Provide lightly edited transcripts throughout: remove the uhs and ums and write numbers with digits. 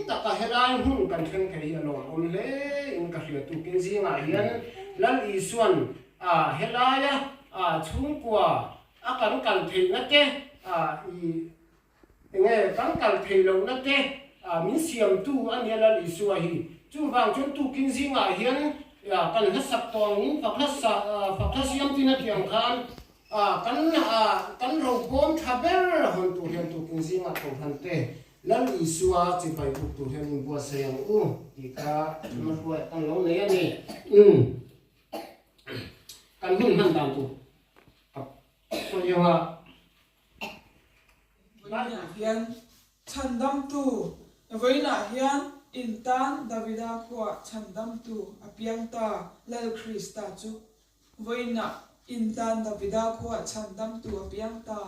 taka helai hmun kan thleng thei hi a lawmawm hle in ka hria. Tukin zingah hian Lal Isuan helaia chhungkua a kan kal theihna te i Enge kan kal theih lohna te min siamtu a nia Lal Isua hi. Chuvang chuan tukin zingah hian kan hlasak tawh angin fakhla siam tin a tih ang khan kan kan robawm tha ber hawn tur hian tukin zingah kohhran te Lal Isua chibai buk tur hian inbuatsaih ang u tih kha hmahruai kan lo nei a ni. Kan hun hman dan tur ka sawi ang a. Vawiinah hian Chhandamtu, Vawiinah hian in tan Davida khuaa Chhandamtu a piang ta, Lal Krista chu. Vawiinah in tan Davida khuaa Chhandamtu a piang ta.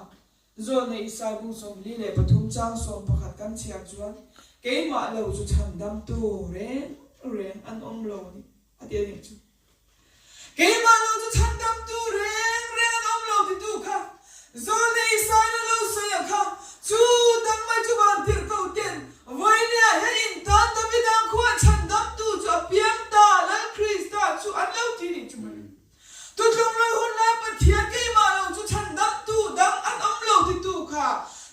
Zawlna Isai bung 43 chang 11 kan chhiar chuan, Keimah lo chu Chhandamtu reng reng an awm lo a ni, a ti a nih chu. Keimah lo chu chhandamtu reng reng an awm lo titu kha Zawlne Isaia lo sawi a kha, chu dang mai chu van tirh ko ten Vawinia he in tan Davida khuan chhandamtu chu a piang ta, Lal Krista chu an lo ti nih chu mawle. Tutlung loi hun lai Pathian keimah lo chu chhandamtu dang an awm lo titu kha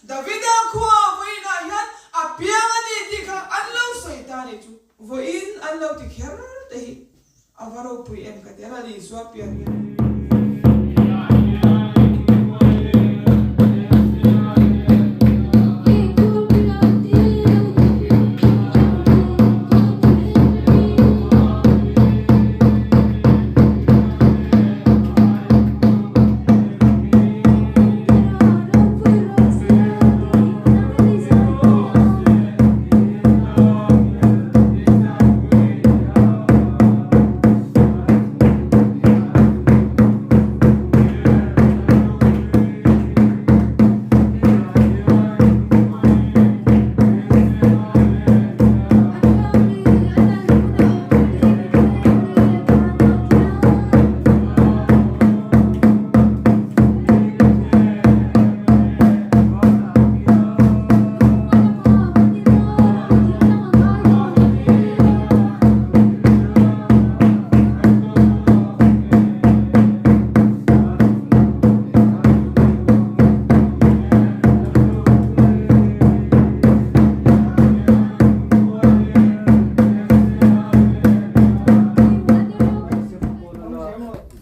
Davida khua vawiinah hian a piang a ni tih kha an lo sawi ta nih chu. Vawiin an lo ti kher te hi A va ropui em ka ti a, Lal Isua pian hi a ni.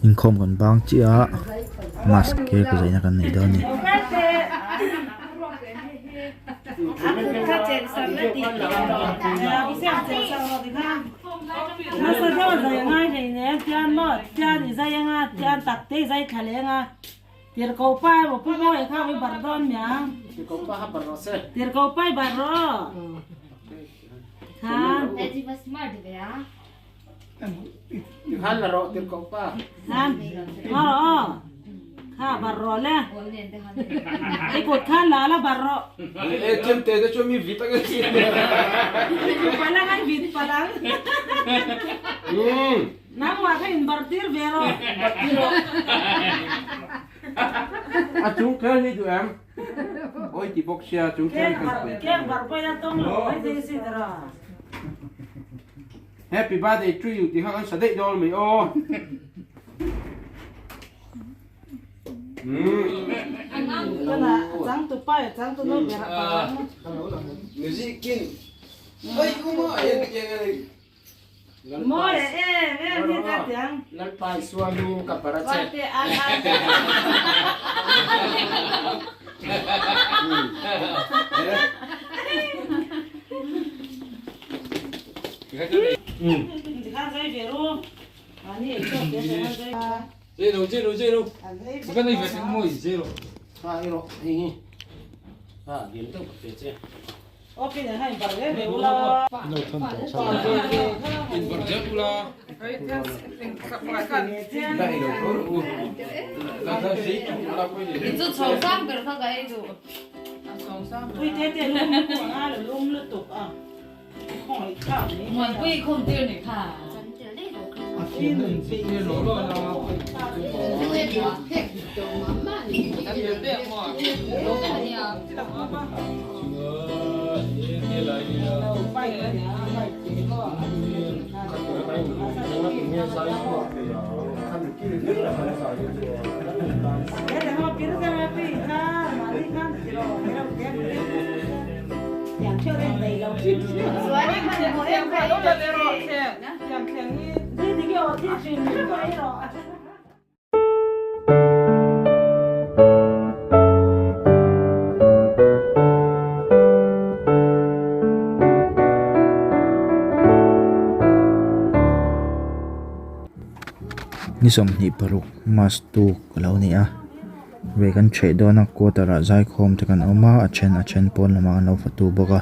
Inkhawm kan bang chiah a mask cake zaina kan neih dawn a ni. A chung kher hi duh em? Oi ti bawk sia chung kher hi kan pui. Happy birthday to you tih kha kan sa daih dawn mai aw. Lalpa Isua hmingin ka bar a che. Ni 26 Mas tuk a lo ni a ve kan chheih dawn a quarter ah zaikhawm te kan awm a a then a then pawn lamah an lo fatu bawk a.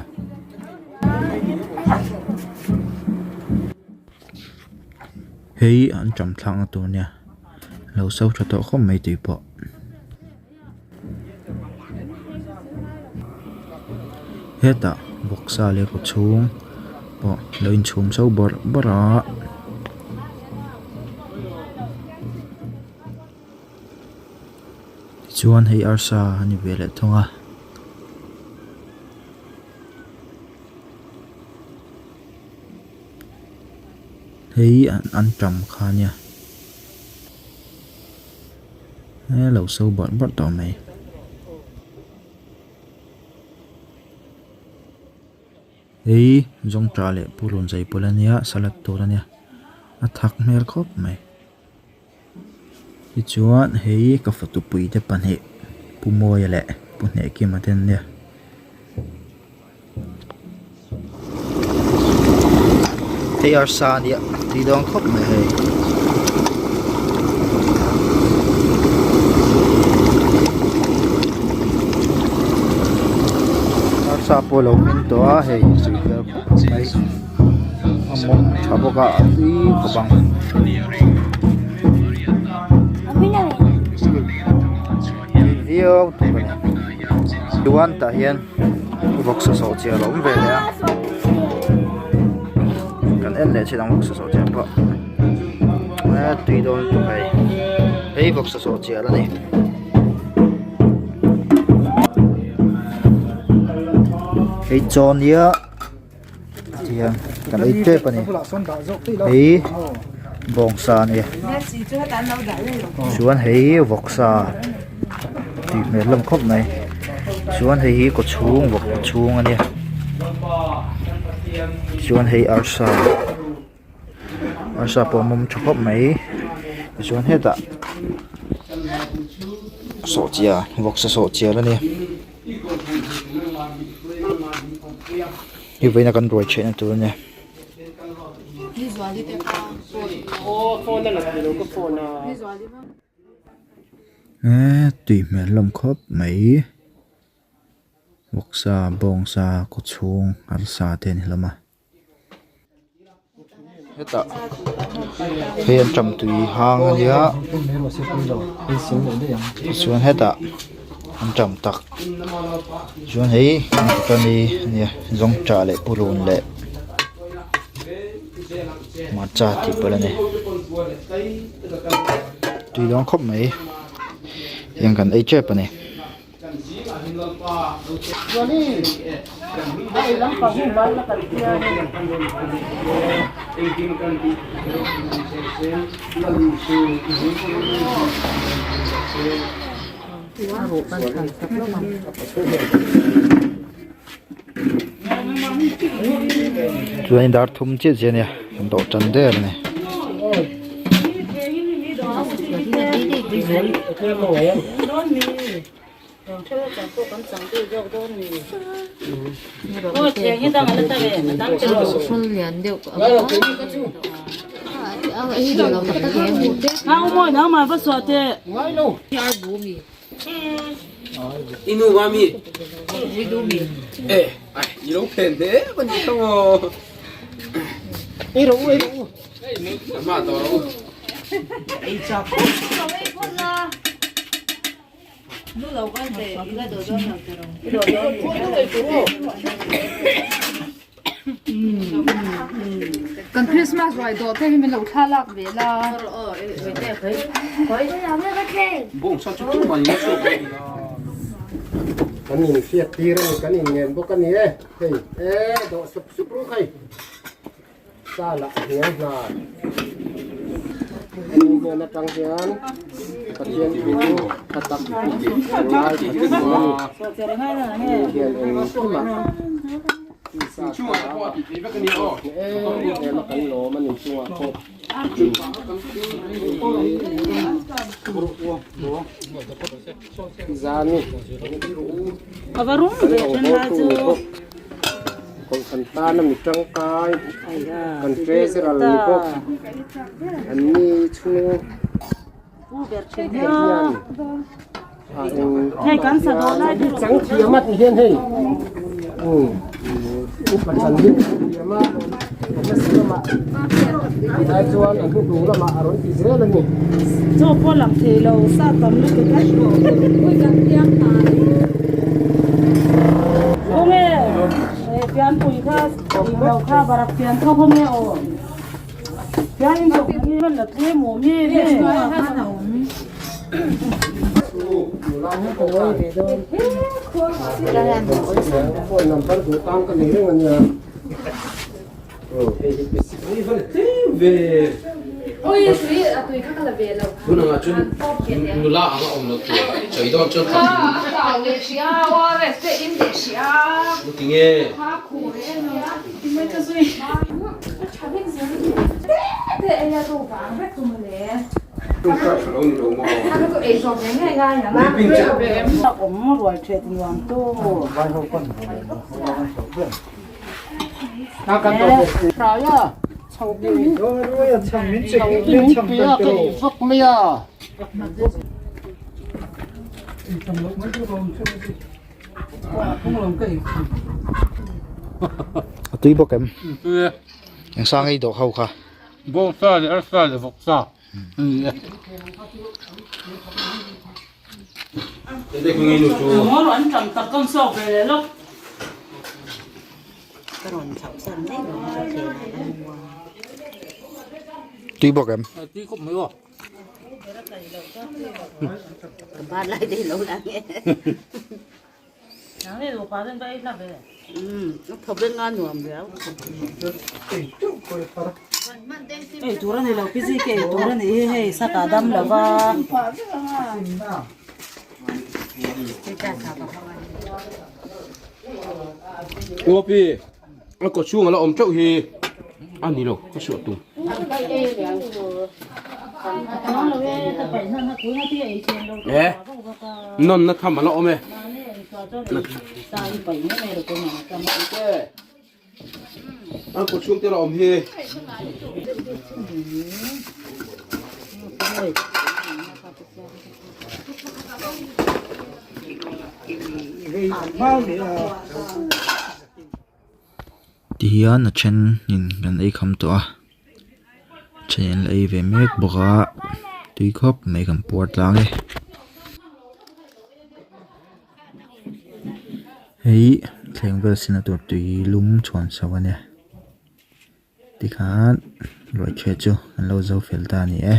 Hei an ṭam thlakna tur nia lo so ṭha tawh khawp mai tih pawh. Hetah vawksa leh kawchhung pawh lo inchhum chho bawrh bawrh a. Tichuan hei arsa a ni ve leh thung a. Hei an ṭam kha nia he lo so bawrh bawrh tawh mai. Hei zawngṭah leh purun zai pawlh a nia salad tur a nia a thak hmel khawp mai. Tichuan hei ka fatu pui te pahnih Pu Mawia leh Pu Hnehkima te an nia. Hei arsa a nia tui dawn khawp mai hei. Arsa pawh a lo hmin tawh a hei tui hmel khawp mai a mawm tha bawk a a tui khawp ang. Tui viau tur a ni chuan tah hian vawksa sawh chiah a lo awm ve leh a kan en leh chin ang vawksa sawh chiah pawh a tui dawn lutuk hei hei vawksa sawh chiah a ni. Hei chaw nia tihian kan ei tep a ni hei bawngsa a ni chuan hei vawksa tih hmel hlawm khawp mai chuan hei hi kawchhung vawk kawchhung a nia chuan hei arsa arsa pawh a mawm tha khawp mai tichuan hetah sawhchiar vawksa sawhchiar a ni. Hei vawiin a kan ruai chheihna tur a nia. Eee tui hmel hlawm khawp mai vawksa bawngsa kawchhung arsa te a ni hlawm a. Hetah hei an ṭam tui hang a nia tichuan hetah an ṭam tak chuan hei ni a nia zawngṭah leh purun leh hmarcha tih pawlh a ni tui dawn khawp mai heng kan ei ṭep a ni. Chuan dar thum chiah chiah a nia kan dawh tan der a ni. Kan Christmas ruai dawh te hi min lo thla lak ve la. Kan inhriat tir a ni, kan inngen bawk a ni e. Hei e dawh sup sup ruk hei. Sa lah a hniang hnar. Hemi hnen atang hian Pathian thu chu tha tak ngai tha thung a ni. Hei hian engkimah tisa. Inchungah te pawh a tih theih vek a nia aw. Em em a kan lawm a ni chungah pawh. Zani kan lo haw tu ni bawk. Kohhran tana mi tangkai kan treasurer ni bawk. An ni chhung hian chang thiam a ti hian hei upa chan hi thiam a hmasa lamah tilai chuan a hnuhnung lamah a rawn ti zel a ni. Chaw pawh lang thei lo sa tam lutuk a. Khawnge pianpui kha lo kha barak pian kha khawnge aw. Tunangah chuan nula anga awm loh tur sawi dawn chuan khat in tinge. A tui bawk em? Eng sang ei dawh ho kha? Bawngsa leh arsa leh vawksa a ni e. Tui bawk em? Tui khawp mai aw. Uapi a kaw chhung a la awm teuh hi a ni lo ka suah tum. E nawn na tham a la awm e. A kaw chhung te la awm hi. Tihian a then in kan ei kham tawh a then an la ei ve mek bawk a tui khawp mai kan puar tlang e. Hei thleng vel sina tur tui lum chhuan chho a nia tikhan ruaitheh chu an lo zo fel ta a ni e.